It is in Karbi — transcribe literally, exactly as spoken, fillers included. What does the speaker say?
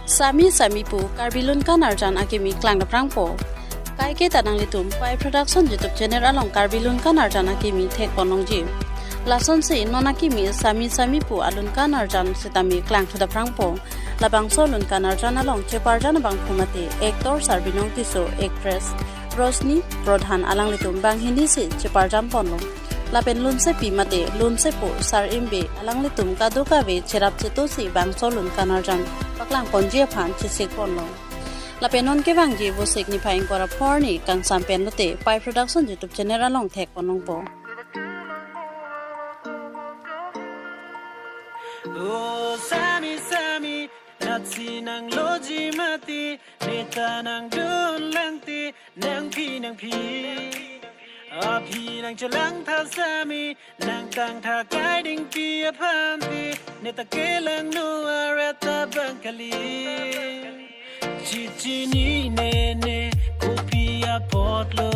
Sami Sami pu Karbi Lun Kan Arjan akimi klang daprangpo. Kaike ta nanglitum Pai Production YouTube channel along Karbi Lun Kan Arjan akimi thekpon longji. Lasonsi non akimi Sami Sami pu alun kan arjan sitame klangthu daprangpo. Labangso lun kan arjan along cheparjan abangphu mate actor Sarbinong Tisso, actress Rosni Pradhan alanglitum banghini si cheparjan ponlo. Lapen lunsepi mate lunsepo Sar Imbe alanglitum kadokave cherap chetosi bangso lun kan arjan paklangponji aphan chesik ponlo. Lapen non kevangji Vosik niphai ingkoi ra pho arni kangsam pen lote Pai Production YouTube channel along thekpon longpo. O Sami Sami, natsi nangloji mati, neta nangdun langti, nangphi nangphi. Aphi nangchelang tha Sami, nangtang tha kai dingpi aphanti, neta kelang nu arat abang kali. Chichinine ne, kopi apotlo